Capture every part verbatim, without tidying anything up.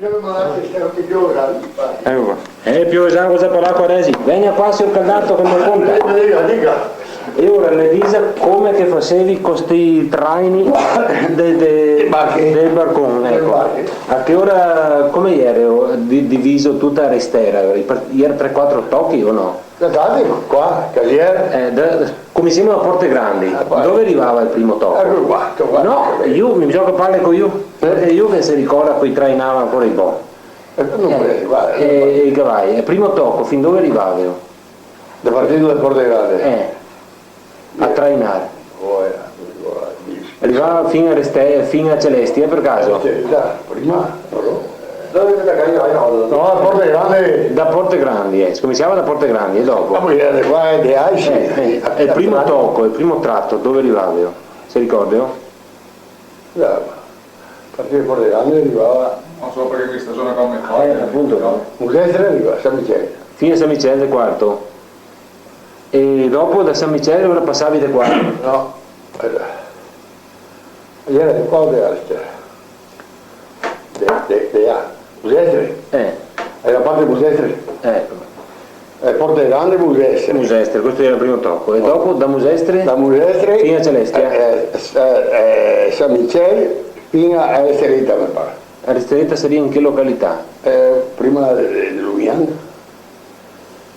Eco qua. Eh, Piovesan, cosa parla qua, Resi? Vegna qua, sior Caldato, che me conta. Diga, diga. E ora me disa come che fasevi co sti traini de, de, del barcon, eco. A che ora, come iera di-, diviso tuta a restera? I par-, iera tre, quatro tochi o no? Guardate qua, casier. Eh, da, cominsiemo da Porte Grandi. Ah, qua. Dove rivava el primo toco? Eco qua, eco qua. No, lu, mi bisogna che parle co lu. Eh? Parché lu che se ricorda co i trainava ancora i bo. Eh, no, eh, qua, eh, e, e i cavai. El primo toco, fin dove rivava? Da partendo da Porte Grandi. Eh. A trainar. Rivava fin a Reste-, fin a Celestia, par caso? Sì, già, prima, no? No, a Porte Grandi. Da Porte Grandi, eh. Scominsiava da Porte Grandi, e dopo? Ah, po' iera de qua e de là, sì. Eh, eh. E el primo toco, el primo trato, dove rivava? Se ricorda? Già, partì da Porte Grandi, rivava. No so parché questa zona qua me fa. Eh, apunto, no? Musestre, riva, San Michele. Fin a San Michele de Quarto. E dopo da San Michele ora pasavi de qua? No, eh, iera de qua o de là? De, de, de là. Musestre? Eh. Iera parte de Musestre? Eh. Eh, Porte Grande, Musestre. Musestre, questo iera el primo toco. E dopo da Musestre? Da Musestre fin a Celestia? Eh, eh, s-, eh, eh, San Michele fin a Restereta, me pare. A Restereta saria in che località? Eh, prima de, de Luvian.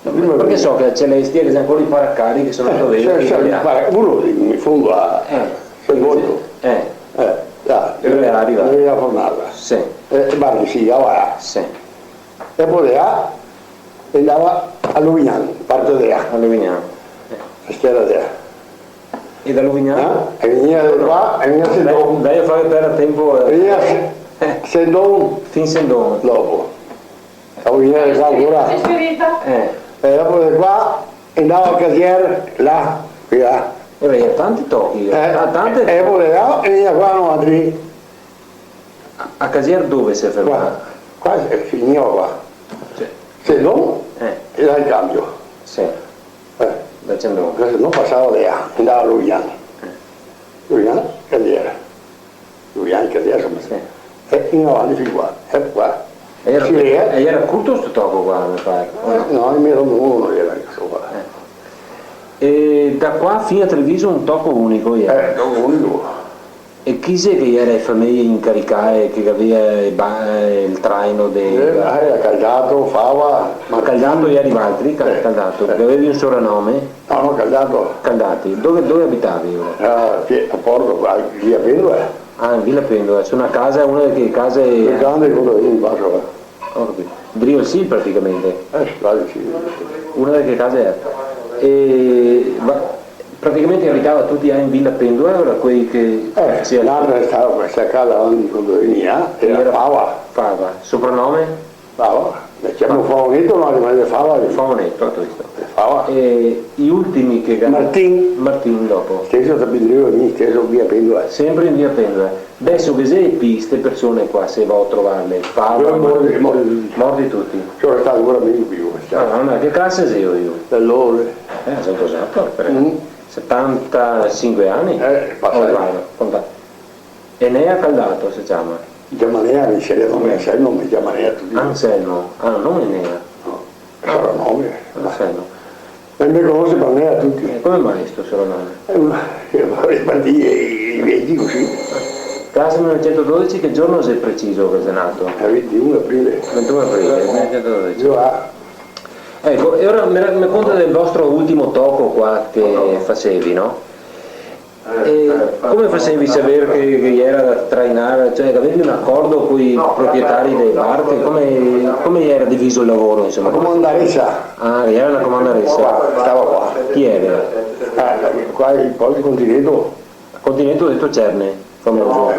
No, parché so che a Celestia ghe xe ancora i paracari che xe dove, eh, sì, sì, i para-, uno in fondo a, eh, San Goto. Eh. Eh, là, dove iera la fornasa. Sì. Eh, e barche, sì, là, là. Sì. E po' de là, e ndava a Luvignan, parte de là. A Luvignan. Eh. La strada de là. E da Luvignan? Eh? E vegnea de qua, e vegnea a Sendon. Dai, dai, far perdar tempo, eh. Vegnea a Se-, Sendon. Fin Sendon. Dopo. Stavo via de qua ancora. Eh. E dopo de qua ndava a casier là, qua. Eh, beh, tanti tochi, eh, ta-, tante. E dopo de là, e via qua noaltri. A, a casier dove se fermava? Qua, qua se finiva qua. Sì. Se no, eh, e là el cambio. Sì. Eh. Da Cendon. Se no pasava de là, ndava a Luvian. Eh. Luvian, casier. Due ani che adeso, ma sì. E in avanti fin qua, e qua. E iera, sì, eh, e iera curto sto toco qua, me pare, o no? Eh, no, almeno uno iera, insoma. Eh. E da qua fin a Treviso un toco unico iera? Eh, toco unico. E chi xe che iera le fameje incaricae che gavea el ba-, el traino de... Eh, eh, Caldato, Fava. Ma Caldato iera de valtri, Ca-, eh, Caldato, eh, che gavevi un soranome? No, no, Caldato. Caldati. Dove, dove abitavi ora? Ah, sì, a Porto, qua, via Pendola. Ah, in Vila Pendola. Su na casa, una de che case... Quel grande, quello lì in basso, eh. Ho capito. Drio sì, praticamente. Eh, quasi sì. Una de che case iera. E, ma praticamente abitava tuti là in Vila Pendola, ora quei che... Eh, sì, l'altra stava questa casa, quando veniva, iera Fava. Fava. Sopranome? Fava, me ciamo Fava Neto, ma rimane Fava. Fava Neto, go visto. Fava. E i ultimi che... Martin. Martin dopo. Steso, te Pindrio, mi steso, via Pendola. Sempre in via Pendola. Deso che xe pi ste persone qua, se vao a trovarle, Fava, morti, morti tuti. Morti tuti. Sono stato ancora meglio più, sai. Ah, ma che clase xe lu? Allora. Eh, xe un cosato, però. Mm. Setantasinque ani? Eh, pasa. Oh, vai, conta. Enea Caldato se ciama. I ciama Enea, mi se nome Anselmo, mi ciama Enea tuti. Anselmo, ah, no Enea. No, soranome. Anselmo. E me conose par Enea tuti. E come mai sto soranome? Eh, ma, eh, ma i, i veci cusì. Clase mile novesentododese, che giorno xe preciso che xe nato? El ventiun aprile. Ventiun aprile, mile novesentododese. Io, ah. Eco, e ora me, me conta del vostro ultimo toco qua che fasevi, no? E come fasevi a saver che, che iera da trainar? Cioè, che gavevi un acordo coi proprietari dele barche? Come, come iera diviso el lavoro, insoma? Comandaresa. Ah, che iera na comandaresa. Qua, stava qua. Chi iera? Eh, qua, qua, el Continente. Continente, deto Cerne, famoso.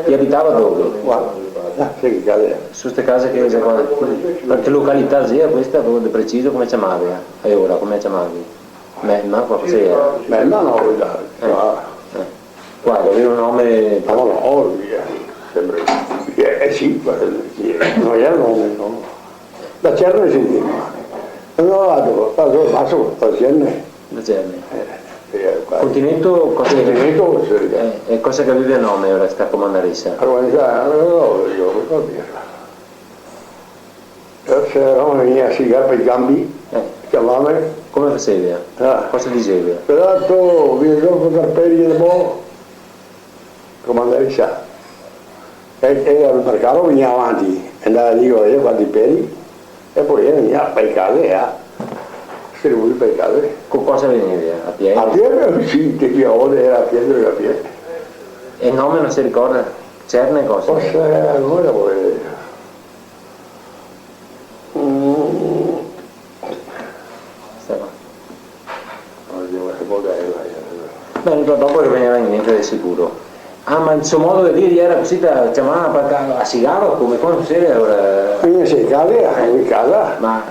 E abitava dove? Qua. Ah, sì, che case. Su ste case che xe qua. Ma che località xe questa, proprio de preciso, come ciamavi? E ora, come ciamavi? Melma, qua, cos'è? Melma no, là, eh, qua. Eh. Qua, che gaveva un nome... No, no, via, sempre, eh, eh, sì, qua, sì, no iera nome, no. Da Cerne se vien. E no, vado, vado, paso da Cerne. Da Cerne. Eh, eh, qua. Continente, cosa che... Continente, sì. Eh, e cosa che gaveva nome ora sta comandaresa? Organizà, no, no, mi ricordo. Io, mi ricordo. Se eravamo vegnui a sigar par i canpi, eh, ciamavame. Come fasevi? Ah. Cosa disevi? Però ti vien zo co trapeli de bo, comandaresa. E, e el mercato vegneva avanti, e ndava, digo, io quanti peli, e po el vegneva par i case, eh. Distribuir par i case. Co cosa vegneva? A pie? A pie, sì, che pie, a volte era a pie, a pie. E nome no se ricorda? Cerne cosa? Cosa, cosa vol dir? Mm. Sta qua. Oddio, ma che volta che vai? Beh, do-, dopo che vegneva in mente de sicuro. Ah, ma el so modo de dir era cusì, te ciamava par ca-, a sigaro, come, come se alora? Quindi se cade, eh, in casa. Ma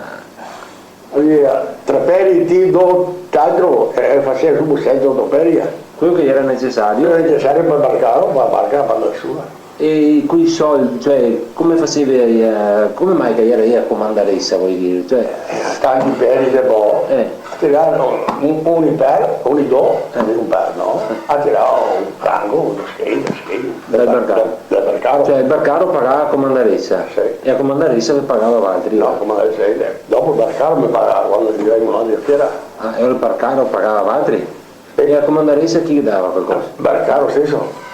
Avea tre peri, ti do, t'altro, e fasea su sete, oto peri, eh. Quelo che era necesario. Era necesario par barcar, par barcar, par andar su, eh. E coi soldi, cioè, come fasevi, eh, come mai che era ela comandaresa, vol dir? Cioè, eh, tanti peri de bo, eh, a tirava un, un per, un do, eh, un per, no? Eh. A tirava un franco, un schei, un schei. Dal barcaro. Dal, dal barcaro. Cioè, el barcaro pagava a comandaresa? Sì. E a comandaresa ve pagava valtri? No, a comandaresa, eh, dopo el barcaro me pagava, quando ghe gera un altro che era. Ah, e el barcaro pagava valtri? Sì. E a comandaresa chi dava qualcosa? Barcaro steso.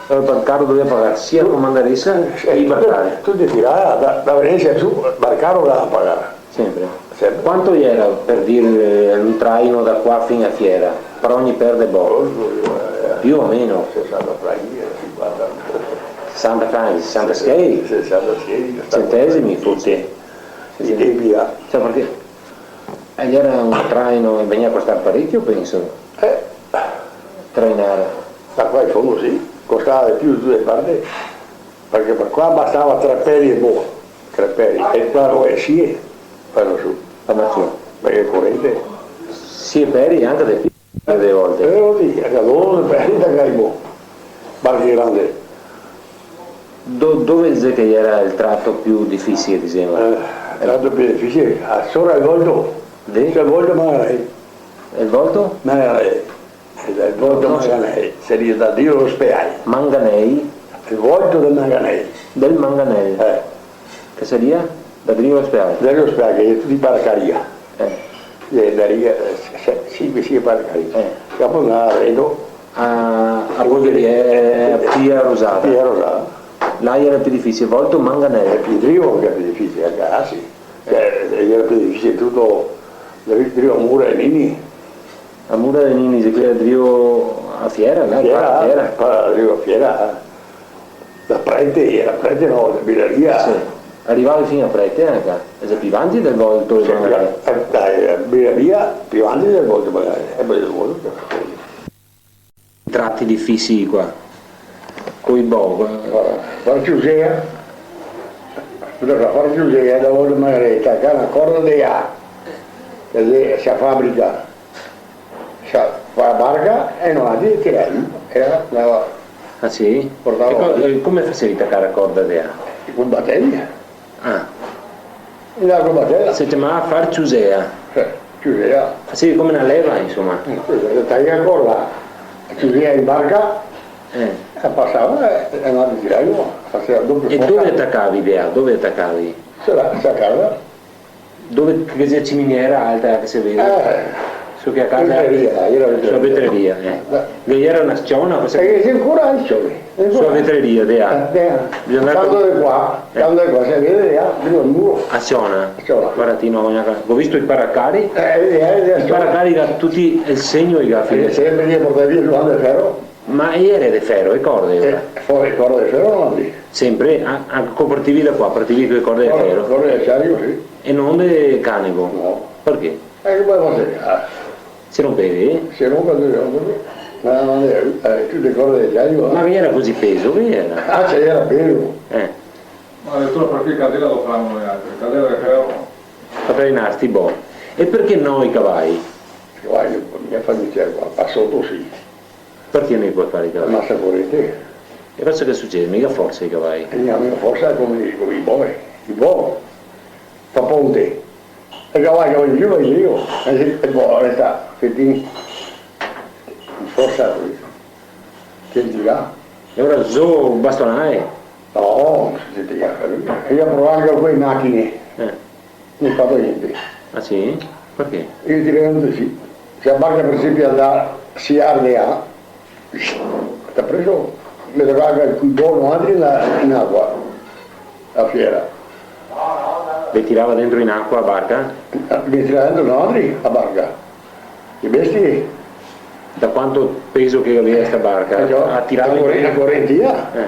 E el barcaro doveva pagar sia a comandaresa che i barcari? Tuti, tuti tirava, da, da Venezia su, barcaro doveva pagar. Sempre? Sempre. Quanto gera, par dir, un traino da qua fin a Fiera, par ogni per de bo? Oh, eh, più o meno? Sesanta franchi, eh, sinquanta. Sesanta franchi, sesanta schei? Sesanta schei, sesanta franchi. Centesimi, forse. Sì, sì. I tempi là. Cioè, parché, eh, gera un traino, vegneva a costar parecio, penso. Eh. Trainar. Da qua in fondo, sì. Costava de più da tute le parti. Parché par qua bastava tre peri de bo, tre peri, e qua dove sie, par su. Par su. Parché corente. Sie peri anca de più, de volte. Eh, sì, anca dodoxe peri da qua in bo. Barche grande. Do-, dove xe che gera el trato più difisile, disemo? Eh, el trato più difisile, ah, sora el Volto. Sì? Sora el Volto Manganei. El Volto? Manganei. El Volto Manganei, saria da drio l'Ospedal. Manganei? El Volto del Manganei. Del Manganei. Eh. Che saria? Da drio l'Ospedal? Da drio l'Ospedal, che xe tuti barcaria. Eh. Eh, da lì, eh, se-, se-, sì, sì, barcaria. Eh. Dopo ndava a Redo. A, a Polveria, eh, Pia Rosada. Pia Rosada. Là gera più difisile, Volto Manganei. Xe più drio che xe più difisile, anca là, sì. Cioè, gera più difisile tuto, drio a Mura e Nini. A Mura de Nini, xe quela drio a Fiera, là, Fiera, Fiera. Qua drio a Fiera, eh. Da Prete, gera Prete, no, da Bilaria. Sì. Rivava fin a Prete anca, xe più vanti del Volto de Manganei. Sì, eh, dai, eh, Bilaria, più vanti del Volto de Manganei, e po' del Volto. Trati difisili qua. Coi bo, eh. Varda, varda, Ciusea, varda, varda, Ciusea, da Volto Manganei, che ga na corda de là, che xe, se fabrica, se fa barca e no la tira, eh, la, la... Ah, sì? Portava... E co-, e come fasevi tacar a corda de là? Col batelo. Ah. E la cobatela. Se ciamava far ciusea. Eh, ciusea. Fasevi come na leva, insoma. Eh, sì, se taia ancora la ciusea in barca, eh, e pasava, eh, e andava in giro, faseva dopio. E dove tacavi, Bea? Dove tacavi? Su la, su la casa. Dove che xe la ciminiera alta che se vede? Eh. Su che a casa? Vetreria, gera vetreria. Su la vetreria, eh. Eh. Che gera na s-ciona, cosa... E che xe ancora na s-ciona. Su la vetreria, de là. Eh, de là. Bisogna andar... Tanto de qua, eh, tanto de qua, se vede de là, prima el muro. A s-ciona. A s-ciona. Varda ti, no, go visto i paracari. Eh, eh, eh, eh, i paracari ga tuti el segno, i ga... Eh, sempre che portavi via el de fero. Ma gera de fero, e corde, eh, ora? Fora, corde de fero no, lì. Sempre? A, a, co partivi da qua, partivi co le corde de fero? Corde, corde de aciaio, sì. E no de canebo? No. Parché? Eh, che pol far? Ah. Se ronpevi? Se ronpe, se ronpe. Ma, ma, eh, eh, tute corde de aciaio, eh. Ma che gera cusì peso, che gera? Ah, se gera peso. Eh. Ma adiritura parché cardela lo famo noialtri, cardela de fero. Fa trainarsi, bon. E parché no i cavai? I cavai, mi fa dicere qua, qua soto sì. Parché no i pol far i cavai? Masa corente. E cosa che sucede? Mica forsa i cavai. E no, mica forsa come, come i boi. I boi fa ponte. E i cavai che va in giù, va in giù. E se, e po resta, che ti, forsa, che ti ga. E ora zo bastonai? No, se ti ga. E mi go provà anca co le machine. Eh. No xe stà gnente. Ah, sì? Parché? I tira dentro, sì. Se la barca, par esenpio, andava, se ardea, sta preso, me tocava che col bono altri in, in acua, a fiera. Ve tirava dentro in acua la barca? Me tirava dentro noaltri la barca. Le bestie. Da quanto peso che gaveva sta barca? Eh, già, a tirare la corre-, la corentia. Eh.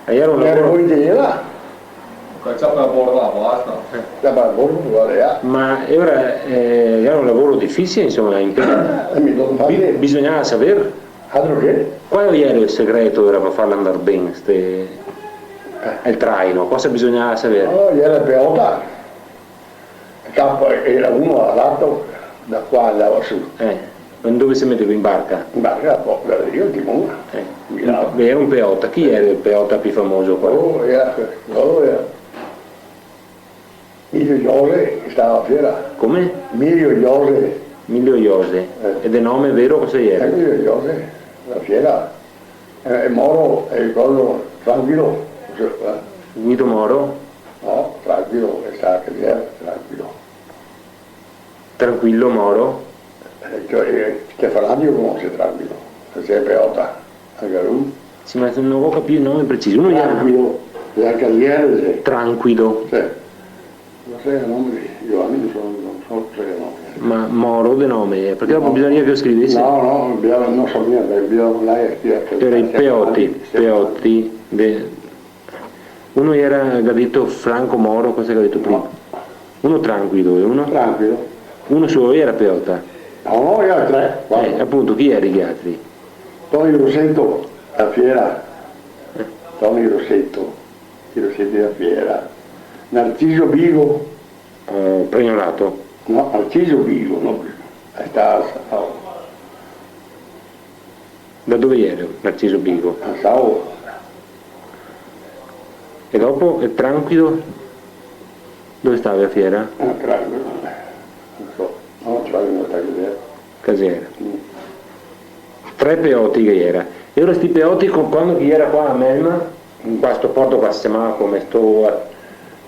E iera un lavoro. Cominciava par borda, basta. Eh. Par borda, varda, eh. Ma e ora, eh, iera un lavoro difisile, insoma, impegnativo. Eh, mi no... Bi-, bisognava saver. Altro che. Qual iera el segreto, ora, par farla andar ben, ste, eh, el traino? Cosa bisognava saver? No, iera el peota. El capo iera uno a lato, da qua andava su. Eh, ma dove se meteva, in barca? In barca, po, da lì, el timon. Eh, iera un peota. Chi iera el peota pì famoso qua? Oh, iera, oh, iera. Milio Iose, che stava a fiera. Come? Milio Iose. Milio Iose. Eh. E de nome vero cosa iera? Eh, Milio Iose, a fiera. Eh, e Moro, e coso, Tranquilo, eh. Guido Moro? No, Tranquilo, che sta, che iera, Tranquilo. Tranquilo Moro? Eh, cioè, eh, Stefano Angelo conose Tranquilo, che xe peota, anca lu. Sì, ma no go capìo el nome preciso. Uno iera Tranquilo, el cavaliere, sì. Tranquilo. Sì. No so el nome de Giovanni, no so, no so se el nome. Ma Moro de nome, eh, parché dopo bisogna che lo scrivese. No, no, bisogna, no so gnente, bisogna là e scrivere. Iera i Peoti, Peoti de, uno iera, che ga dito Franco Moro, cosa che ga dito prima? No. Uno Tranquilo, e uno? Tranquilo. Uno solo iera peota? No, no, iera tre, quatro. Eh, apunto, chi iera i altri? Toni Roseto, a fiera. Eh. Toni Roseto. Tiro sete da fiera. Narciso Bigo. Eh, Pregnorato? No, Narciso Bigo, no, el stava a Sao. Da dove iera Narciso Bigo? A Sao. E dopo, e Tranquilo? Dove stava a fiera? Ah, Tranquilo, no so. No, Tranquilo no sta a fiera. Casera. Mm. Tre peoti che iera. E ora sti peoti, co-, quando che iera qua a Melma, in qua sto porto qua se ciamava come sto...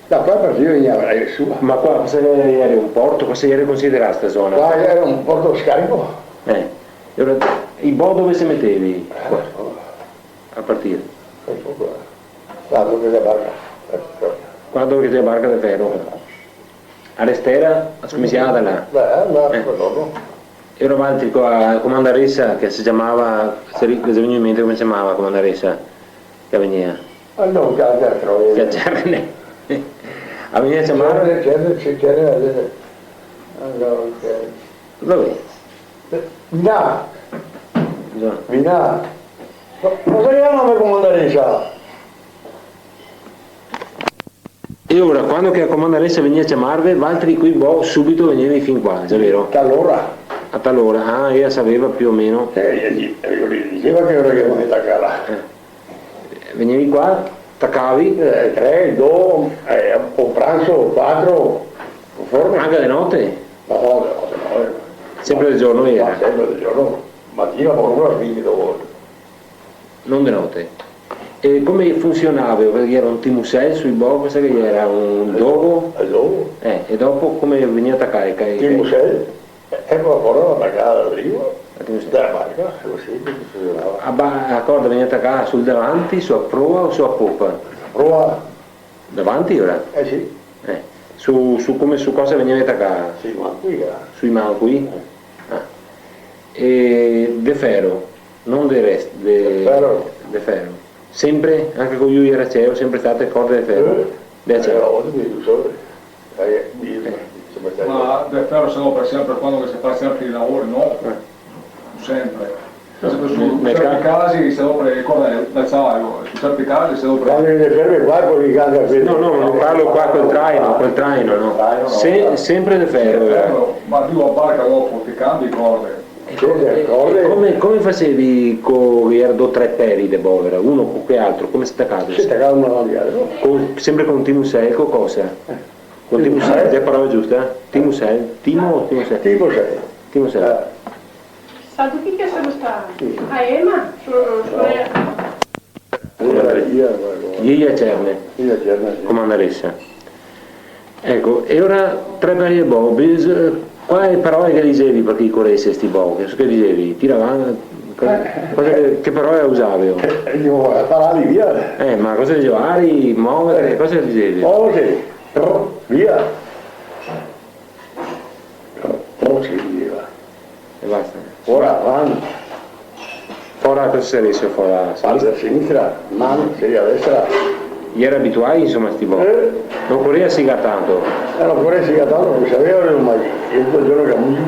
Da qua par via vegneva, eh, su. Ma qua cosa iera, un porto? Cosa iera considerà sta zona? Qua iera un porto scarico. Eh. E ora, i bo dove se metevi? Qua. A partire? Eco qua. Qua dove che xe la barca. Eco qua. Qua dove che xe la barca de fero. A restera, a scominsiava da là. Beh, eh, ma... Eh. Quel giorno. E ora valtri co-, a comandaresa che se ciamava, se ri-, che se vien in mente come se ciamava la comandaresa che vegnea? Ah, no, che, che altro, eh. Che c'era, ne-, a vegnea a ciamare? C'era, c'era, c'era, eh, allora, ok. Vabbè. Vinà. Già. Vinà. Ma, ma cosa che iera nome comandaresa? E ora, quando che la comandaresa vegnea a ciamarve, valtri coi bo subito vegnevi fin qua, xe vero? Tal ora. A tal ora, ah, ela saveva più o meno. Eh, eh, eh, diseva che ora che vegnea a casa. Eh. Vegnevi qua, tacavi? Eh, tre, do, eh, o pranso, quatro, conforme. Anca de note? No, de note no, eh. Sempre de giorno iera? Ma sempre de giorno. Matina, po, ora, quindi dopo. No de note. E come funsionava? Parché iera un timusel sui bo, cosa che iera? Un dogo? El dogo. Eh, e dopo come vegnea tacà? Timusel? Eh, eco, ancora la tacada drio. La timusel. Dela barca, cusì che funsionava. A ba-, a corda vegnea tacà sul davanti, su a proa o su a popa? Proa. Davanti ora? Eh, sì. Eh. Su, su come, su cosa vegneva tacà? Sui mancui, eh. Sui mancui? Eh. Ah. E de fero, no de res-, de... De fero. De fero. Sempre, anca co lu iera ceo, sempre state corde de fero? Eh. De acero. Eh, a volte mi, so, eh, mi, eh, insoma, ma de fero se dopra sempre quando che se fa sempre i lavori, no? Eh. Sempre. Su, su certi casi se dopra, ricorda, l'acciaio, su certi casi se dopra. Quando viene fermo qua, poi ghe cambia. No, no, ma no parlo qua col traino, col traino, no. Traino, no. Se-, sempre de fero, eh. Ferro, ma ti a barca dopo, ti cambi corde. E co-, e come, come fasevi co-, che iera do tre peri de bovera, uno co che altro, come se tacava? Se tacava uno a l'altro. Co-, sempre con timusel, co cosa? Eh. Con timusel, xe la parola giusta, eh? Timusel, timo o timusel? Timusel. Timusel. Eh. Sa ti chi che xe stà? Sì. A Ema, so-, so-, Ema. Ea Cerne. Ea Cerne, sì. Comandaresa. Eco, e ora tre peri de bo, bis-, quale parola che disevi parché i corese sti bo? Che, che disevi? Tira avanti, co-, eh, cosa che, che parola usavi? Eh, io, eh, parali via. Eh, ma cosa disevi? Ari, movete, eh, cosa disevi? Movete, via. Forse rideva. E basta. Fora, avanti. Fora cosa sarìa, fora? Parte a sinistra, man, seria a destra. I era abituai, insoma, sti bo. Eh. No ocorea sigar tanto. Eh, no ocorea sigar tanto, parché saveva ormai, e quel giorno che muio.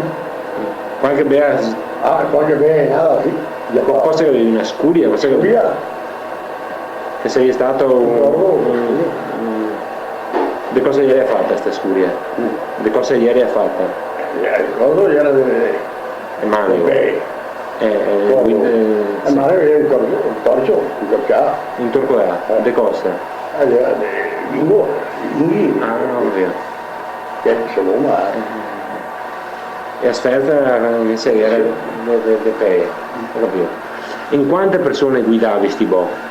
Qualche bea s- Ah, qualche bea, nada, sì. Co-, cosa che gavevi, na scuria? Cosa che Scuria. Che saria stà un, un, un, de cosa iera fata sta scuria? Mm. De cosa iera fata? Eh, el coso iera de, de manico. Eh, eh, coso. Quindi, eh, sì. Manico iera un tor-, un torcio, un torcià. Un torcià? Eh. De cosa? Eh, iera de, de lingo, de linghi. Ah, no, ovio. Che, insoma, eh. E a sferta, eh, invese iera de, de, de pere, go capìo. In quante persone guidavi sti bo?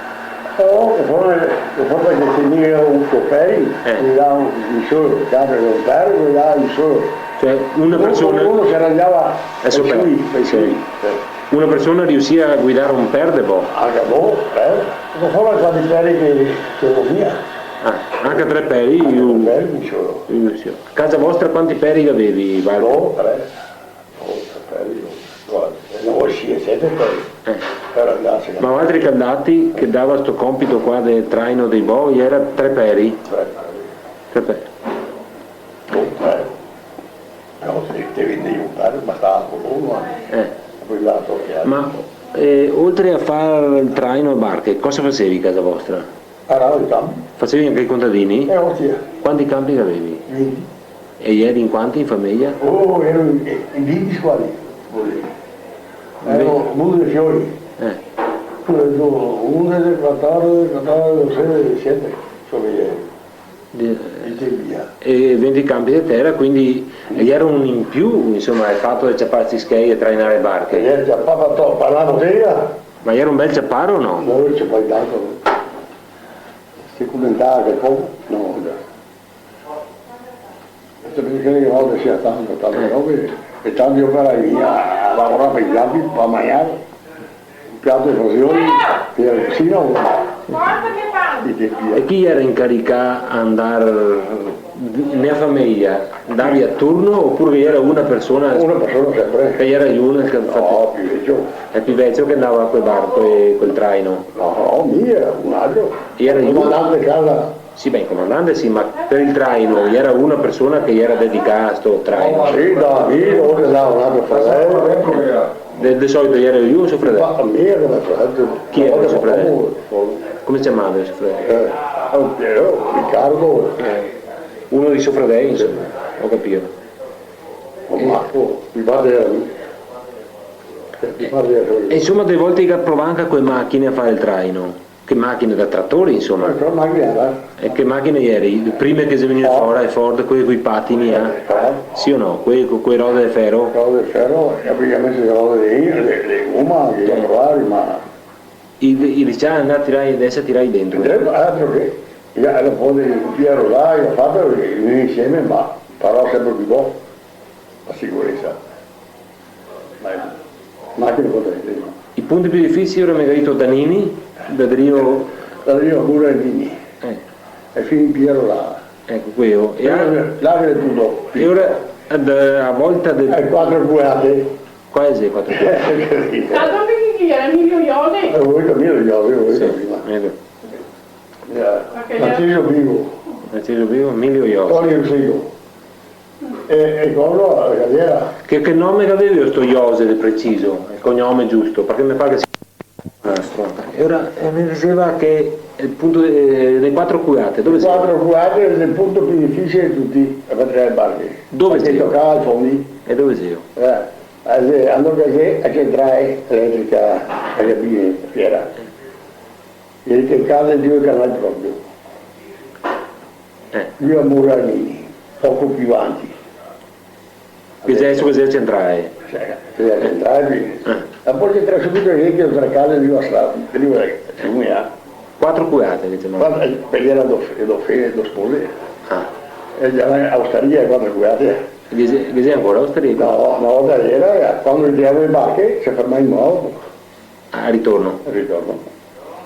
Oh, conforme, conforme che tegnea un po' peri, eh, guidava un solo, cada un peri guidava un solo. Cioè, una persona... Uno, uno se radiava e sopra, sui, e sì. Sui, eh. Una persona riusia a guidar un per de bo? Anca bo, eh? Conforme quanti peri che, che tegnea. Ah, anca tre peri, anca un tre peri, un solo. Un solo. Casa vostra quanti peri che gavevi, valtri? Do, tre. Oto peri, oto, guarda, eh, no, sì, sete peri. Eh. Par andarse. Ma valtri caldati che dava sto compito qua del traino dei bo, iera tre peri? Tre peri. Tre peri. Boh, tre. No, se te vegnea un peri, bastava uno, eh. Eh. Poi l'altro che... Ma, eh, oltre a far el traino e barche, cosa fasevi in casa vostra? Arava i campi. Fasevi anca i contadini? Eh, otia. Quanti campi che gavevi? Vinti. E ieri in quanti in fameja? Oh, iera in, in vinti squadri, vol dir. Iera un mondo de fioi. Eh. Undici, quatordici, quatordici, dodese, disisete, insoma, iera. Di-, e via. E vinti campi de tera, quindi iera un in più, insoma, el fato de ciapar sti schei e trainar le barche. E iera ciapar, par la botega. Ma iera un bel ciapar o no? No, ciapar tanto, no. Se contentava che poco, no, no. Questo parché che na volta iera tanto, tante robe, e tanti operai a, a lavorar par i campi, par magnar, un piato de fagioli, par la cusina, o... E chi iera incaricà a ndar nea fameja? Ndavi a turno, opure iera una persona? Una persona sempre. Che iera una che... No, pì vecio. El pì vecio che ndava co le barche, co le, col traino? No, no, mi iera un altro. Iera un comandante de casa. Sì, beh, el comandante sì, ma par el traino iera una persona che iera dedicà a sto traino? Sì, da, mi, dopo ndava un altro fradel. De, de solito iera lu o so fradel? Ma mi iera come fradel. Chi iera so fradel? Come se ciamava so fradel? Eh, oh, Piero, Riccardo. Eh, uno dei so fradei, insoma, go capìo. Oh, Marco, mi pare iera lu. Eh, mi pare iera lu. E insoma, dele volte che provava anca co le machine a far el traino. Che machine, da tratori, insoma. Eh, co machine, eh. E che machine iera? Le prime che xe vegnute fora, le Ford, quele coi patini, eh? Eh, Ford. Sì o no? Quele co, co le rode de fero? Rode de fero, e praticamente le rode de, de, de goma, che... Eh. Trovai, ma... I, i dixea: "Ndè a tirar, deso a tirar dentro." Eh, altro che, iera un po' de, iera là, iera fato, eh, insieme, ma però sempre pì bo, par sicuresa. Ma, ma che ne potrei dire? I punti pì difisili, ora me ga dito, da Nini, da drio... Da drio Mura e Nini. Eh. E fin Piero là. Eco, queo. E là, là che xe tuto. E ora, eh, da, a volta de... Eh, quatro cueate. Quale xe quatro cueate? Tanto parché chi iera? Emilio Iose? Eh, go capìo, Emilio Iose, go capìo. Sì, prima. Eco. Eh, Marceso Bigo. Marceso Bigo, Emilio Iose. Toni Roseto. E, e cosa, la galera? Che, che nome che gaveva sto Iose de preciso? El cognome giusto, parché me par che sia... Ah, pronto. E ora, eh, me diseva che el punto, eh, le quatro cueate, dove xe? Quatro cueate xe el punto pì difisile de tuti, par tirar le barche. Dove xe? Parché tocava i fondi. E dove xe? Eh, eh, xe, alora che xe la centrale eletrica, la cabina, Fiera. E che casa, due canali proprio. Eh. Lu a Muranini, poco pì vanti. Che xe, deso che xe centrale. Sì, sì, centrale. Eh. E po' xe trasferuo lì che tra casa, lu a strada, lu a, eh. Quatro cueate, che te... Quatro, eh, parché iera do, do fe-, do spose. Ah. E ghe xe a ostaria, quando xe quela. Ghe xe, ghe xe ancora a ostaria qua? No, na volta ghe gera, e quando ghe gera le barche, se fermava in modo. A ritorno? A ritorno.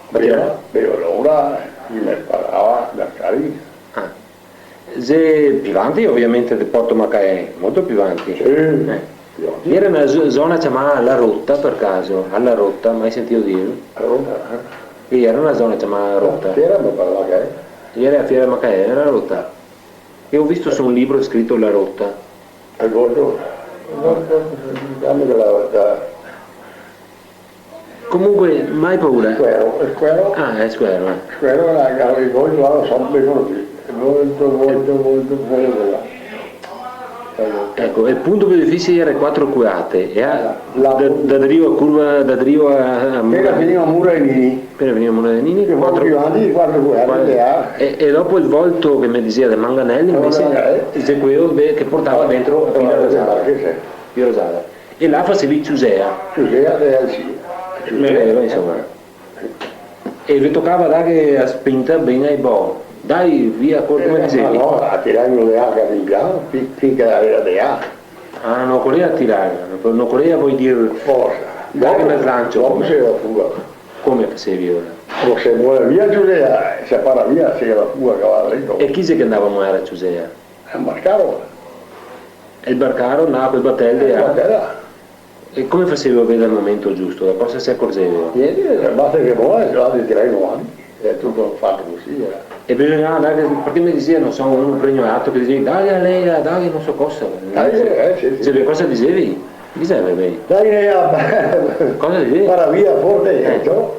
Ma ghe gera? Beh, beh, alora, eh, i me pagava da carica. Ah. Xe pì vanti, ovviamente, de Porto Macaè, molto pì vanti. Sì, eh, pì vanti. Gera na zo-, zona ciamà La Rota, par caso? A La Rota, mai sentìo dir? La Rota, eh. Sì, gera na zona ciamà La Rota. Fiera, me par, Macaè. Gera a Fiera Macaè, gera La Rota. E go visto su un libro scrito La Rota. El Volto? No, no, no, no, no, no, no. Comunque, mai paura. Squero, el Squero. Ah, xe Squero, eh. Squero, la, la, el Volto, la, so, me ricordo. El Volto, Volto, Volto, Volto, là. Eco, el punto pì difisile gera Quatro Cuate, e a, da, da drio a curva, da drio a, a... Apena finìo a Mura de Nini. Apena finìo a Mura de Nini, che quatro, pì vanti, Quatro Cuate, qua-, eh. E, e dopo el Volto che me diseva de Manganelli, invese, Manganelli, eh, xe queo de, che portava dentro a Pino Rosada. Che xe? Pino Rosada. E là fasevi ciusea. Ciusea de, sì. Me vedo, insoma. E ve tocava darghe a spinta ben ai bo. Dai, via, co-, come disevi? Eh, ma no, a tirarghe de là, che pian pian, fin-, finché gera de là. Ah, no ocorea tirar, no ocorea, vol dir... Forsa. Darghe un slancio. Dopo, dopo se gera fuga. Come fasevi alora? O se moea via ciusea, se para via, se gera fuga, che va drito. E chi xe che ndava a moar a ciusea? El barcaro. E el barcaro ndava col batel de là? Eh, barcaro. E come fasevi a veder el momento giusto? Da cosa se acorzeva? Gnente, basta che moea, se va de tirar in avanti, xe tuto fato cusì, eh. E bisognava darghe, parché me diseva, no so, un pregnolato che diseva: "Daghe a lega, daghe no so cosa." Daghe, eh, sì, sì. Disevi, cosa disevi? Disevi, beh. Daghe a lega. Cosa disevi? Para via, forte, eh, ciò.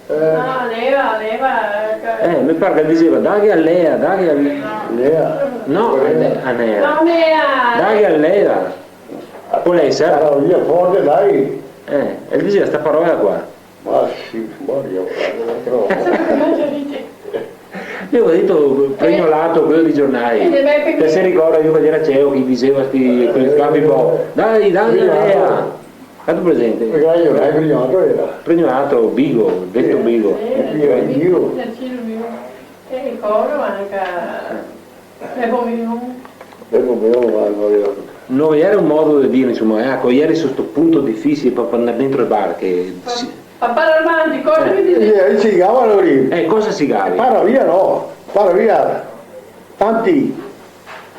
Eh. No, leva, leva, eh, che... Eh, me par che el diseva: "Daghe a lea, daghe a lea." Lea. No, a le-, a lea. No, lea. "Daghe a lea." Pol eser. Para via forte, dai. Eh, el diseva sta parola qua. Ma sì, Mario, guarda, però. Mi go dito pregnolato, queo dei giornai. Eh, beh, che se ricorda, mi che gera ceo, che i diseva sti, quei cambi po': "Dai, dai, a lea." Gatu presente? Pregnolato, eh, pregnolato gera. Pregnolato, Bigo, deto Bigo. Eh, Bigo, Bigo. Sì, sì, Bigo. E el coro anca. Eh. Bevo vino. Bevo vino, ma no gera. No gera un modo de dir, insoma, eco, geri su sto punto difisile par, par ndar dentro le barche. Pa-, sì. Pa parar vanti, cosa che disevi? Eh, eh, se ligava lori. Eh, cosa se ligava? Para via, no. Para via. Tanti.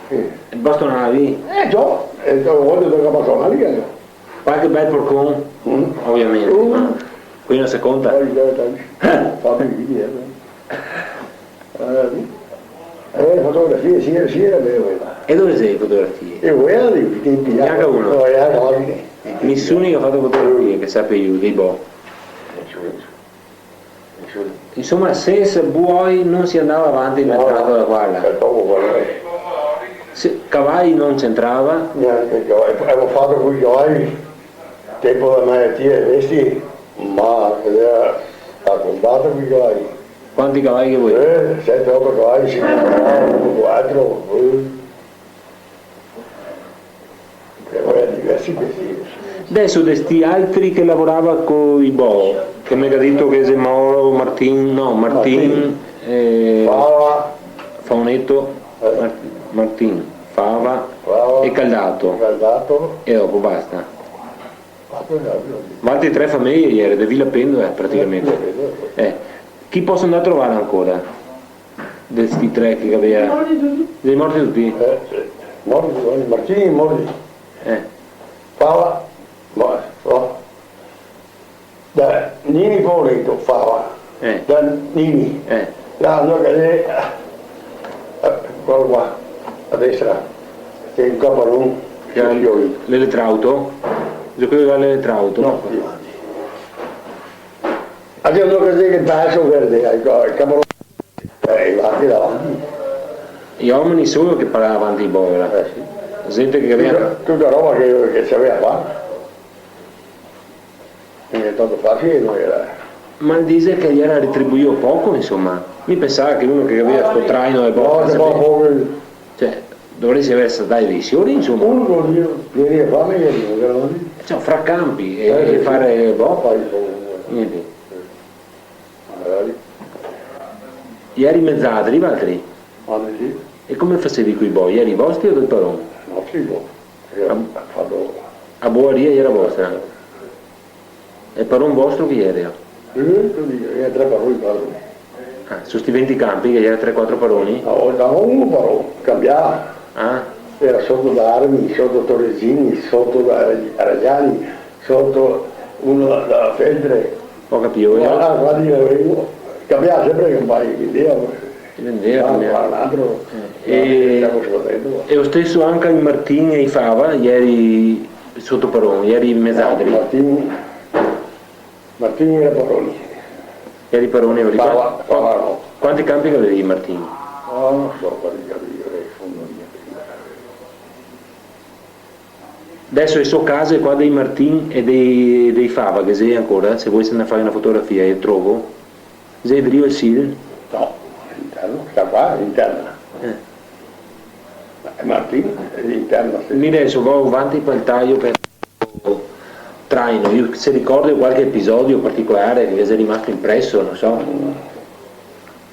Eh. Bastonavi? Eh, ciò, eh, ciò, vojo dir che bastonavi, eh. Qualche bel porcon, mm, ovviamente, mm, ma quei no se conta. Poi, eh, dai, eh, fami dire, eh. Eh, eh, fotografie, sì, sì, gera vero, eh. E dove xe le fotografie? E voi, eh, i tempi, gnanca uno. No, eh, no, eh. Nisuni che ga fato fotografie, che sapia mi, dei bo. Nisuni. Insoma, sensa buoi no se ndava avanti in l'entrata da qua a là. No, par poco, par poco. Se, cavai no c'entrava? Gnente, cavai. Gavemo fato coi cavai, tenpo da malatia e bestie, ma gera da conbater coi cavai. Quanti cavai che voleva? Eh, sete, oto cavai, sinque cavai, quatro, eh. Che gaveva diversi mestieri. Deso de sti altri che lavorava coi bo, che me ga dito che xe Mauro, Martin, no, Martin, Martin. Eh, Fava. Faoneto, eh. Mar-, Martin, Fava, Fava e Caldato. Caldato. E dopo basta. Basta, no, no. Valtri tre fameje geri, de Vila Pendola, eh, praticamente. Eh, Vila Pendola. Eh, chi poso ndar a trovar ancora? De sti tre che gaveva... Morti tuti? Xe morti tuti? Eh, sì. Morti tuti, Martini, morti. Eh. Fava, mo-, no. Da Nini povereto, Fava. Eh. Da Nini. Eh. Là, no, che xe, eh, quelo qua, a destra, che xe un caparon, che xe l'eletrauto? Xe quelo là l'eletrauto? No, pì vanti. Anca no, che xe che taso verde, eco, el caparon. Eh, i va anca davanti. I omeni solo che parava davanti i bo, là. Eh, sì. Gente che gaveva... Tuta, tuta roba che, che se gaveva qua. Miga tanto facile no gera. Ma el dixe che gera retribuìo poco, insoma. Mi pensava che uno che gaveva sto traino de bo... No, se fa poco. Cioè, dovarisi aver stà dei siori, insoma. Uno che gera fame, che no gera... Cioè, fra campi e, eh, sì, e far bo. Fai poco. Gnente. Magari. Ieri mezadri, valtri? Ah, sì. E come fasevi coi boi? Ieri vostri o del paron? Nostri boi. Era fato... A boaria iera vostra? E el paron vostro chi iera? Eh, cusì, iera tre paroni, quatro. Ah, su sti venti campi che iera tre, quatro paroni? Na volta un paron, canbiava. Ah. Iera soto da Armi, soto Torresini, soto da Ragiani, soto uno da, da Feltre. Go capìo, eh. Guarda, guarda, io vedevo, canbiava sempre i campai, vendeva. Vendeva, ah, vendeva. Guarda, un altro, eh, e, e lo steso anca i Martin e i Fava, ieri soto paron, ieri mezadri. No, Martin, Martin iera paroni. Ieri paroni, me ricordo. Fava, Fava no. Quanti campi che gavevi i Martin? Ah, no so quanti campi che gavevi, in fondo, niente. Deso e so case qua dei Martin e dei, dei Fava, che xe ancora, se volesi ndar a fare na fotografia, e trovo. Xe drio el Sil? No, interno, sta qua, interna. Eh. Ma Martin xe interna, sì. Mi deso vao avanti pel taio per traino, lu se ricorda qualche episodio particolare che ghe xe rimasto impreso, no so. Mm.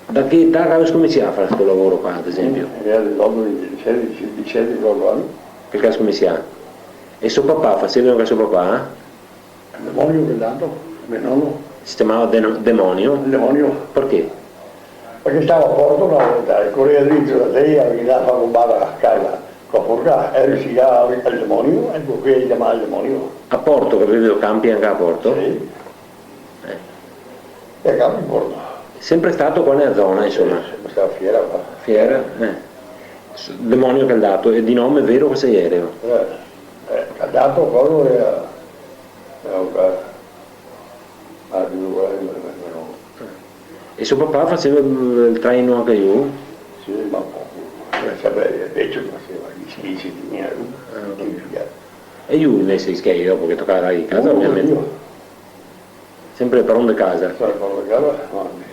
Da che età che el ga scominsià a fare sto lavoro qua, ad esempio? Eh, iera diciotto, diciassette, diciassette, diciotto ani. Che el ga scominsià? E so papà, faseva anca so papà? El Demonio che l'è nato, me nono. Se ciamava Deno-, Demonio? El Demonio. Parché? Parché stava a Porto na volta, e corea drito da Teia, che ndava a far roba a casa, co a forca, e lu se ciamava el Demonio, eco, che i ciamava el Demonio. A Porto, che gaveva campi anca a Porto? Sì. Eh. E campi a Porto. Sempre stà qua nela zona, insoma. Sì, sempre stà Fiera qua. Fiera, eh. S-, Demonio Caldato, e de nome vero cosa iera? Eh, eh, Caldato, quel iera, iera un ca-, ah, no me ricordo. E so papà faseva el, el traino anca lu? Sì, ma poco. Eh, sapevo, el vecio faseva i schei, i schei, ah, ho capito. E lu invese i schei, dopo che tocava ndar a casa, ovviamente. Io. Sempre el paron de casa. Sempre el paron de casa, no.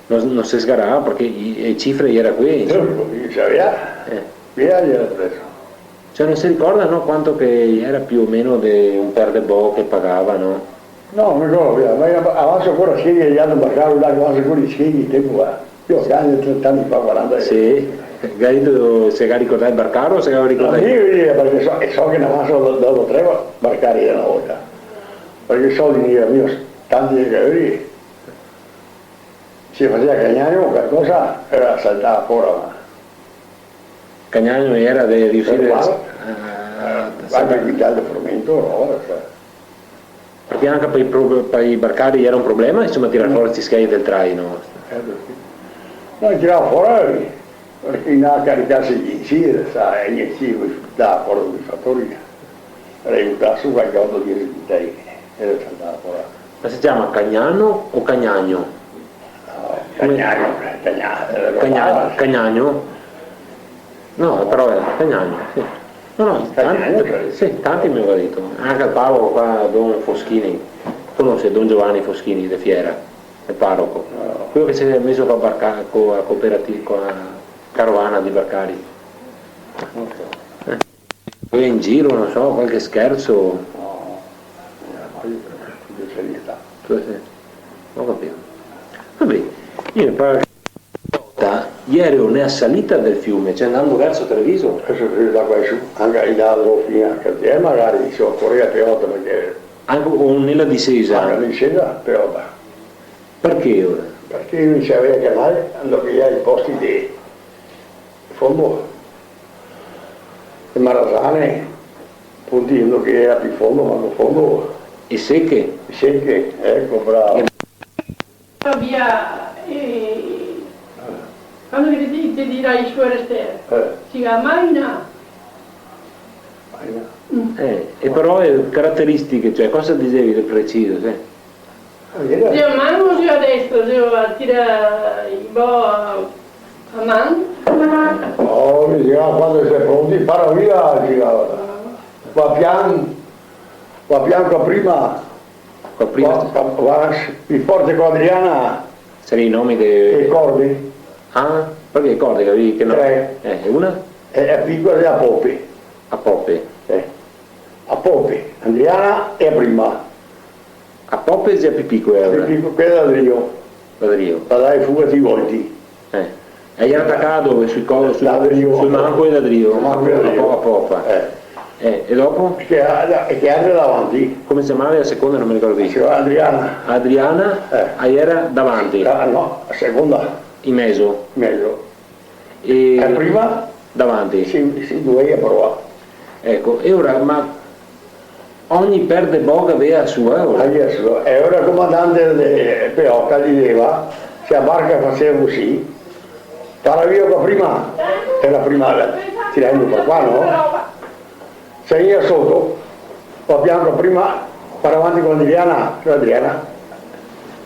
No, no se sgarava parché i, e cifre iera quee, insoma. Certo, i saveva. Eh. Via, iera preso. Cioè, no se ricorda, no, quanto che iera più o meno de un per de bo che pagava, no? No, no me ricordo, via, ma iera avanso ancora schei, i ga barcà, là, avanso ancora i schei, tempo là. Io, tanti, trenta ani fa, quaranta. Sì. Ga dito se ga ricordà el barcaro o se ga ricordà? No, mi, mi, parché so, e so che ne avanso do, do, do tre barcari na volta. Parché i soldi no i iera mia tanti che gavevi. Se faseva cagnagno o calcosa, iera saltà fora, ma... Cagnagno iera de riusire a, a, a... Qualche quintal de frumento, no? Cioè. Parché anca par i pro-, par i barcari iera un problema, insoma, tirar fora sti schei del traino. Eh, sì. No, i tirava fora, eh, parché i ndava a caricarse i ginsieri, sa, e i ginsieri, da, fora dai fatori. Iera butà su qualche oto, diese quintali, e iera saltà fora. Ma se ciama Cagnano o Cagnagno? No, Cagnagno, Cagna-, eh, Cagna-, Cagnagno? No, però iera Cagnagno, sì. No, no, tanti, Cagnagno, credo. Sì, tanti me ga dito. Anca el paroco qua, don Foschini, conose don Giovanni Foschini de Fiera, el paroco? No. Queo che se ga meso co a barca-, co a cooperati-, co a carovana dei barcari. No so. Eh. Poi in giro, no so, qualche scherzo. No, no, ma io per, per serietà. Sì, sì. Go capìo. Va ben, mi me par che na volta iero nea salita del fiume, cioè ndando verso Treviso. Deso se vede da qua su, anca in là, fin a Cartier, magari, insoma, corea pe oto, parché... Anca, o nela disesa? Anca in disesa, pe oto. Parché ora? Parché no se gaveva canale, ndove che i posti de fondo, e marasane, punti, ndove che iera pì fondo, ma no fondo. E seche? Seche, eco, bravo. E via, eh, quando che te, te dirai su Erester, eh, se ciama Maina. Maina. Mm. Eh, e paroe carateristiche, cioè, cosa disevi de preciso, sì? Zio, man o zio destro, zio, a tira i bo a, a man? No, mi girava quando se pronti, para via girava. Va pian, va pian co a prima. Co a prima? Va, va, va pì forte co Adriana. Sarà i nomi de... E corde. Ah, parché e corde che gavevi, che no? Tre. Eh, e una? E, e picola xe a Pope. A Pope. Eh. A Pope, Adriana e a prima. A Pope xe a pì picola, alora? Pì picola, quela da drio. Da drio. La dai fuga dei volti. Eh. E gera tacà dove? Sul co-, sul, da drio. Sul manco da drio. Sul manco da drio. A po-, a popa. Eh. Eh, e dopo? Che a-, e che gera davanti? Come se ciamava la seconda? No me ricordo pì. Se ciamava Adriana. Adriana? Eh. A gera davanti? Ah, no, a seconda. In mezo? In mezo. E... E prima? Davanti? Sì, sì, dove ea provà. Eco, e ora, ma ogni per de bo gavea a sua, ora? Gavea a sua. E ora el comandante de Peoca ghe diseva, se a barca faseva cusì, tara via qua prima, e la prima, tirando par qua, no? Se vegniva soto, qua pianto prima, par avanti co Adriana, co Adriana,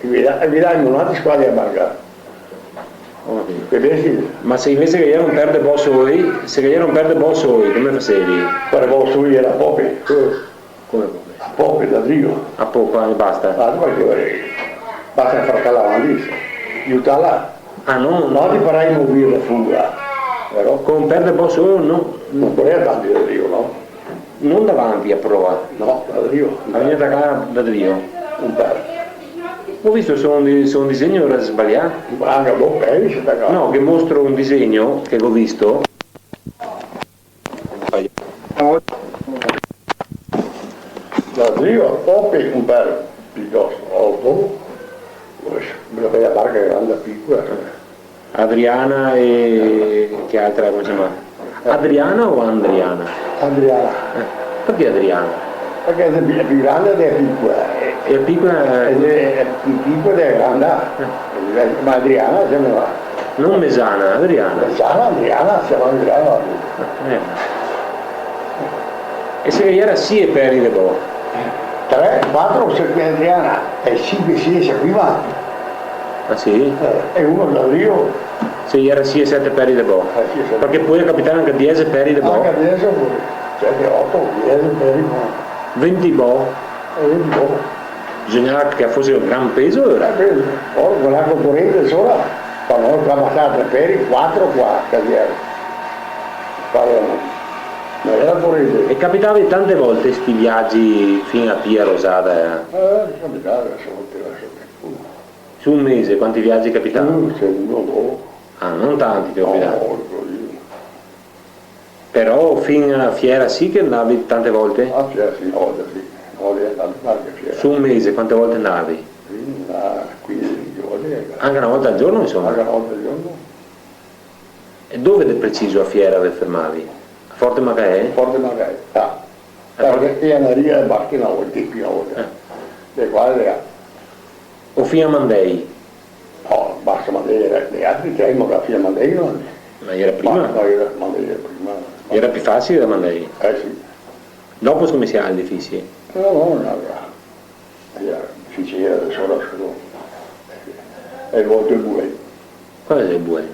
e via, e via, un'altra squadra de barca. Ho capito. Vedesi? Ma se invese che ghe gera un per de bo soi, se che ghe gera un per de bo soi, come fasevi? Per bo soi gera pope. Come pope? A pope, da drio. A popa e basta? Basta, parché, eh, basta far calare avanti, aiutarla. Ah, no? No, ti farai movere la fuga, però. Con per de bo soi, no? No podeva tanti da drio, no? No davanti a proa. No, da drio. A vegnir tacà da drio. Un per. Go visto su un di-, su un disegno, ora sbalià? Anca do peri se tacà. No, che mostro un disegno che go visto. Da drio, o pe-, un per piutosto, oto, me la fai a barca granda, picola. Adriana e che altra, come se ciama? Adriana o Andriana? Adriana. Eh, parché Adriana? Parché xe pi-, xe pì granda e xe pì picola, eh. E picola? E xe pì picola e granda. Eh. Ma Adriana se ciama. No Mesana, Adriana. Mesana, Adriana, se ciama Adriana. Eh. E se ghe gera sie peri de bo? Tre, quatro, se Adriana, e sinque, sie se prima. Ah, sì? Eh, e uno da drio. Se ghe gera sie, sete peri de bo. Eh, sì, sì. Parché pol capitar anca diese peri de bo. Anca diese pure. Sete, oto, diese peri, ma... Venti bo. Eh, venti bo. Bisognava che fose un gran peso, ora. Eh, peso. Ora, co la concorente sora, quando no, qua pasava tre peri, quatro qua, che gera. Qua gera, no gera concorente. E capitava tante volte sti viagi fin a Pia Rosada, eh? Eh, capitava, insoma, tira su. Su un mese, quanti viagi capitava? Mm, sì, uno, do. Ah, no tanti, te capitava? No, no, no. Però fin a Fiera sì che andavi tante volte? A Fiera sì, na volta sì. Na volta andavo qualche fiera. Su un mese, quante volte andavi? Sì, na quindese volte. Anca na volta al giorno, insoma? Anca na volta al giorno. E dove de preciso a Fiera ve fermavi? A Forte Macaè? Forte Macaè, ah. Eh, parché ghe n'era de barche na volta, pì na volta. Eh. De qua e de là. O fin a Mandei? No, basta Mandei, gera, de altri treni, ma fin a Mandei no. Ma gera prima? Ma, no, gera, Mandei gera prima. Gera pì fàsile da Mandei? Eh, sì. Dopo scominsiava el difisil? No, no, no, no. Gera difisil, gera de sora, sora. E el Volto e el Buel. Qual xe el Buel?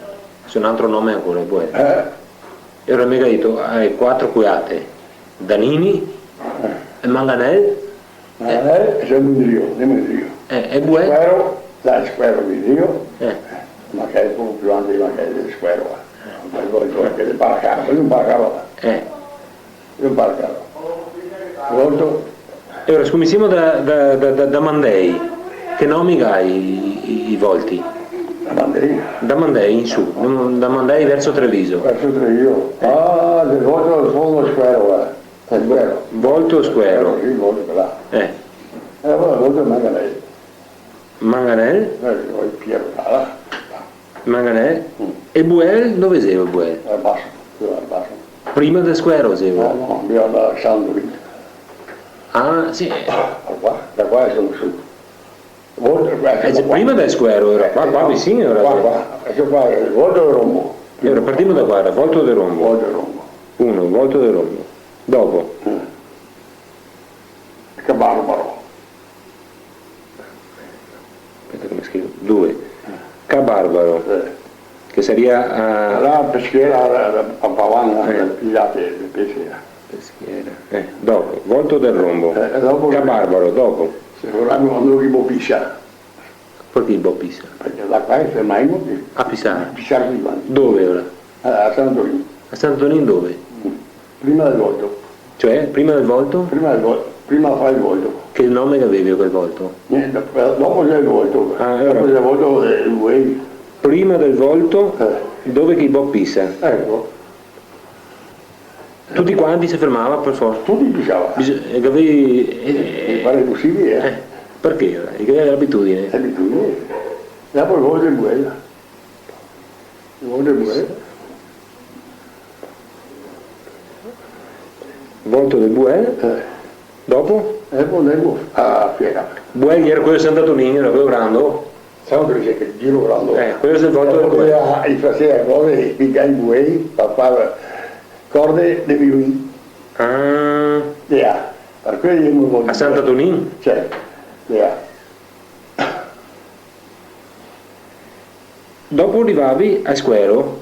Xe un altro nome ancora, el Buel. Eh? E ora me ga dito, eh, quatro cuiate. Danini, eh, e Manganel. Manganel, e xe Mundrio, de Mundrio. Eh, e Buel? Squero, là, Squero de Mundrio. Eh. Ma che xe un poco pì avanti, ma che xe Squero, eh. Ma el Volto, che xe Paracaro, xe un Paracaro, eh. Eh. Io parlo, pronto? E ora scominsiemo da, da, da, da, da Mandei. Che nomi ga i, i, i volti? Da Mandei? Da Mandei in su, da Mandei verso Treviso. Verso Treviso? Eh. Ah, el Volto del Fondo Squero, eh. Squero. Volto Squero. Eh, sì, Volto, là. Eh. E alora el Volto de Manganel. Manganel? Eh, poi Piero, là. Manganel? Mm. E Buel? Dove xevo Buel? Al baso, pì al baso. Prima del Squero, xevo? No, no, mi vado a San Luigi. Ah, sì. Da qua, da qua son su. Volto, eh, eh, xe qua. Prima del Squero, ora qua, eh, qua no, vicino, ora qua, qua. Eco qua, el Volto de Rombo. E ora partimo da qua, da Volto de Rombo. Volto de Rombo. Uno, Volto de Rombo. Dopo. Mm. Che barbaro. Speta che me scrivo. Due. Ca Barbaro. Eh. Che saria a... Là, Peschiera, a, a, a Pavana, eh, i lati, le pesche. Peschiera. Eh, dopo. Volto del Rombo. Eh, e dopo... Ca Barbaro, dopo. Se vorrà, quando che bo pisa. Parché bo pisa? Parché da qua se fermaimo che... A pisar? Pisar prima. Dove ora? A, a San Antonin. A San Antonin dove? Mm. Prima del Volto. Cioè, prima del Volto? Prima del Vol-, prima fa el Volto. Che nome che gaveva quel Volto? Gnente, però dopo xe el Volto. Ah, alora. Dopo xe el Volto, eh, el Buel. Prima del Volto? Eh. Dove che i bo pisa. Eco. Tuti quanti se fermava par forsa? Tuti pisava. Bis-, e che gavevi, eh, eh, pare posibile, eh. Eh, parché? I gaveva l'abitudine. L'abitudine. Dopo el volto de buel. El volto de buel. Volto de buel? Eh. Dopo? E dopo ndemo a fiera. Buel iera queo de Sant'Antonin, iera queo grando? Sa, queo che xe, quel giro grando. Eh, queo xe el volto de buel. Dopo i faseva, i faseva cose, i picava i buei, par far corde de violin. Ah. Iera, par queo i ghe vol... A Sant'Antonin? Sì, iera. Dopo rivavi a Squero?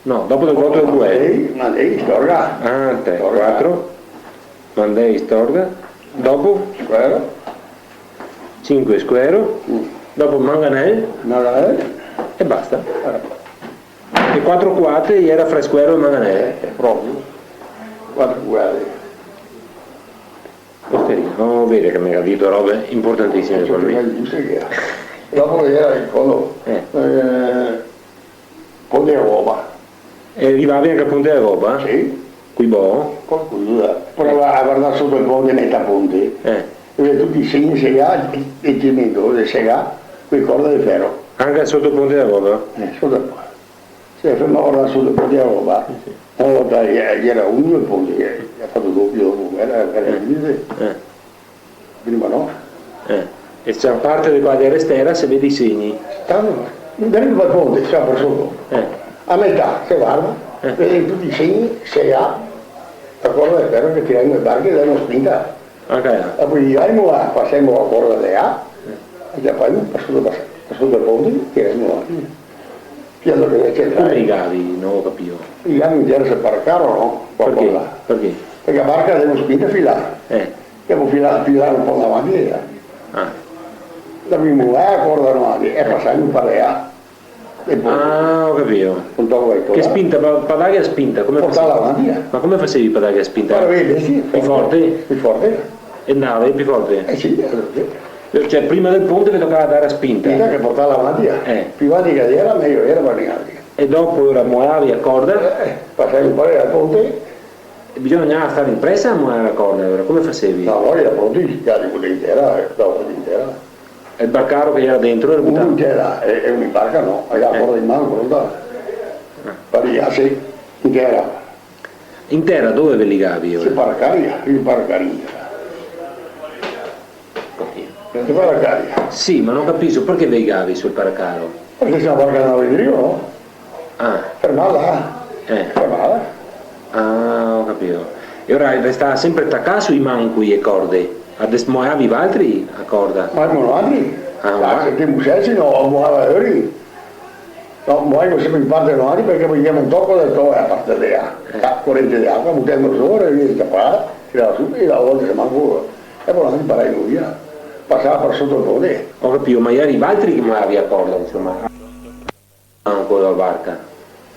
No, dopo del volto de buel. Sì, ma lì, Storga. Ah, tre, Storga. Quatro. Mandei, Storga. Dopo? Squero. Sinque, Squero. Mm. Dopo Manganel. Manganel. E basta. Eh. E quatro quate iera fra Squero e Manganel. Eh, proprio. Quatro quate. Osteria, no, vedi che me ga dito robe importantìsime par mi. Dopo iera el coso, eh, Ponte dea Goba. E rivavi anca al Ponte dea Goba? Sì. Coi bo? Con, con, eh, però a vardar soto el ponte, meta ponte. Eh. E vedi tuti i segni segà, e, e ti meto, segà, coi corde de fero. Anca soto el Ponte dea Goba? Eh, soto el ponte. Se fermava là soto el Ponte dea Goba. Sì, sì. Una volta ghe-, ghe iera un, due ponti, che ga fato dopio dopo, iera, iera... Eh. Prima no. Eh. E se a parte de qua de Restera se vede i segni. Tanto, dentro el ponte, se va par soto. Eh. A metà, se varda, eh, vede tuti i segni, se ga la corda de fero che tira in le barche e dà una spinta. Anca là. E po' i dise, "Mo, pasemo la corda de là, e ciapemo, par soto, par soto el ponte, tiremo avanti." Pian che xe... Come i gavi? No go capìo. I gavi in tera se par caro, no? Parché? Qualcosa. Parché? Parché la barca la demo spinta fin là. Eh. Demo fin là, fin là un po' davanti, eh. Ah. Demo la corda davanti e pasemo par là. E po'... Ah, go capìo. Che spinta, pa, pa darghe la spinta, come fasevi? Portarla avanti, eh. Ma come fasevi pa darghe la spinta? Par veder, sì, pi forte. Pi forte. E ndava pi forte? Eh sì, eh, sì. Cioè, prima del ponte ve tocava dar la spinta? Spinta che portarla avanti, eh. Eh. Pi avanti che iera, mejo iera par noaltri. E dopo, ora, moavi la corda? Eh, eh, pasemo par el ponte. E bisognava star in presa a moar la corda, ora, come fasevi? No, no, iera pronti, i carichi in tera, eh, dopo in tera. E el barcaro che iera dentro, iera butà? Uno in tera, e, e uno in barca, no, e la corda in man, pronta. Ah. Par rigarse in tera. In tera dove ve ligavi, ora? Se par carica, i par carica. Se par carica. Sì, ma no capiso, parché ve ligavi sul paracaro? Parché se la barca ndava indrio, no? Ah. Fermava. Eh. Fermava. Ah, go capìo. E ora restava senpre tacà sui mancoi e corde? A desmoavi valtri a corda? Ma noaltri? Ah, ma... se te musesi, no, moava lori. No, moaimo senpre in parte noaltri parché voiamo un toco de toa a parte de là, eh, la corente de acua, butemo sora e via sciapar, tirar su e la volta se manco, e po' noaltri paraimo via, pasava par soto el ponte. Go capìo, ma ieri valtri che moavi a corda, insoma, anca la barca,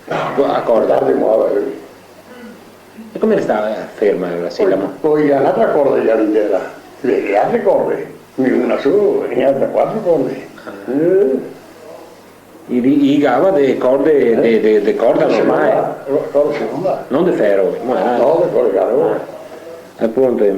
a corda. Parte moava, eh. E come restava ferma la... Po', po' iera n'altra corda che iera in tera, le, le altre corde, una sola, e altre quatro corde. Ah. Eh. I, i ligava de corde, eh, de, de, de corda normale. Seconda, ro-, corda seconda. No de fero, ma... No, de corda, caro. Ah, apunto, eh.